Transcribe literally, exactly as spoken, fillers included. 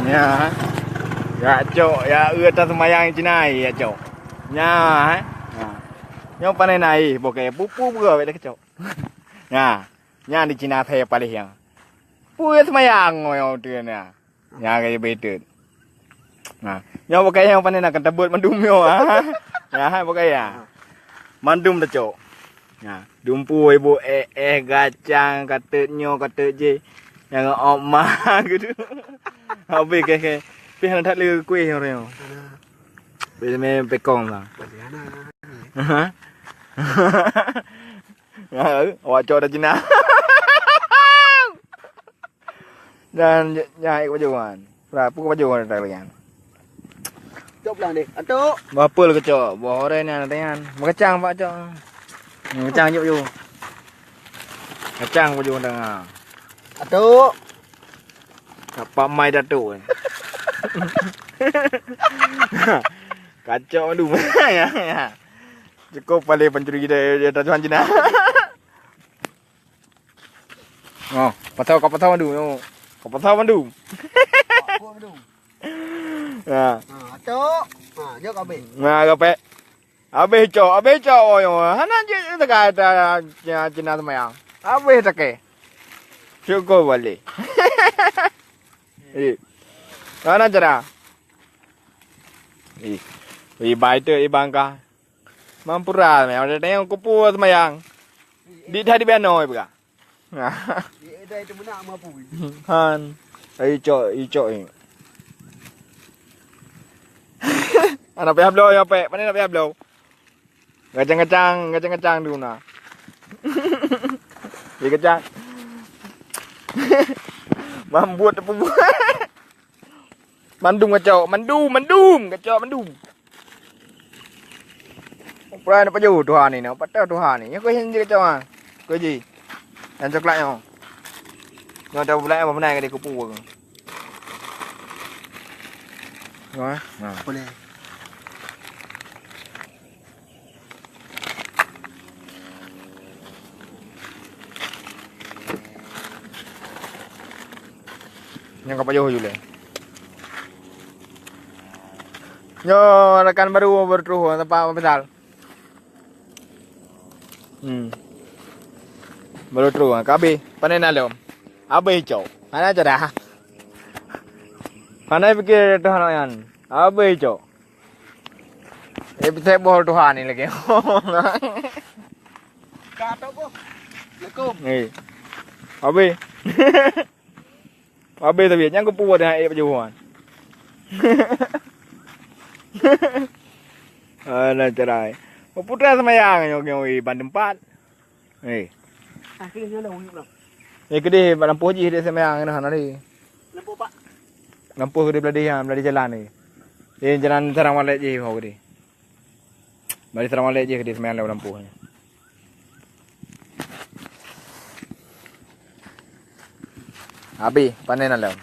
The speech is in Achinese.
Ya. Ya cok, ya eu taseumayang Cina ya cok. Nya, eh. Ha. Nyoe panen air, bukée pupu beureueh wék cok. Nya. Nya di Cina saya paléh ya. Peue seumayang nyoe tu nya. Nya ka jibeuet. Nah, nyoe bukée nyang panen akan tabeuet mandum nyoe, ha. Ya, hai bukée ya. Mandum tacok. Nah, dumpu ibu eh, eh gacang katet nyoe katet je. Nyang op ma gitu. Habis ke ke. Pih nak tak le kuih orang nyoe. Pih me pekong lah. Ha. Ya, awak cok dah Cina. Dan nya ikut baju kan. Pra, pukul baju kan tak lagi kan. Cok pulang deh. Atuk. Bapa lu kecok, buah oren ni ada kan. Mengecang pak cok. Mengecang juk juk. Kecang baju tengah. Atuk. Dapat mai datuk. Kacau lu. Ya, ya. Cukup paling pencuri kita dia tuan Cina. Oh, pasal kau pasal mandu. Kau pasal mandu. Apa mandu? Ha. Ha, atuk. Ha, jok habis. Nah, kapek. Habis cok, habis cok oh yo. Hana je teka ada Cina, Cina semayang. Habis teke. Syukur balik. Eh. Mana cara? Eh. Eh, bai tu, eh, bangka. Mampura, meh, ada tengok kupu semayang. Di dah di beno buka. Dia dah itu benak mampu. Han. Ai cok, i cok ni. Anak payah bloe ya pek. Mana nak payah bloe? Gacang-gacang, gacang-gacang tu na. Dia gacang. Mambut apa buat? Mandum kacau, mandum, mandum kacau, mandum. Peran apa jauh Tuhan ni, nak patah Tuhan ni. Aku yang jadi kacau ah. Kau ji. Yang coklat nyo. Nyo dah bulat apa benar ke dia kupu ke? Nyo eh. Nah. Boleh. Nyang ka pajoh ju lé. Nyoe rakan baru baru troh tempat misal. Hmm. Baru troh ka abéh. Panen alom. Abéh cok. Hana cara. Hana pikir dah nak yan. Abéh cok. Eh, bisa boh Tuhan ni lagi. Ka tok boh. Assalamualaikum. Eh. Habis. Habis tapi nyang kupu dah eh pajuan. Alah cerai. Putra semayang nyoe nyoe ban tempat. Eh. Akhirnya dah wujud lah. Eh kedeh bak lampu jih dia semayang kena hana ni. Lampu pak. Lampu kedeh beladih ha, beladih jalan ni. Eh jalan sarang malek jih ho kedeh. Balik sarang malek jih kedeh semayang lam lampu. Habis panen alam.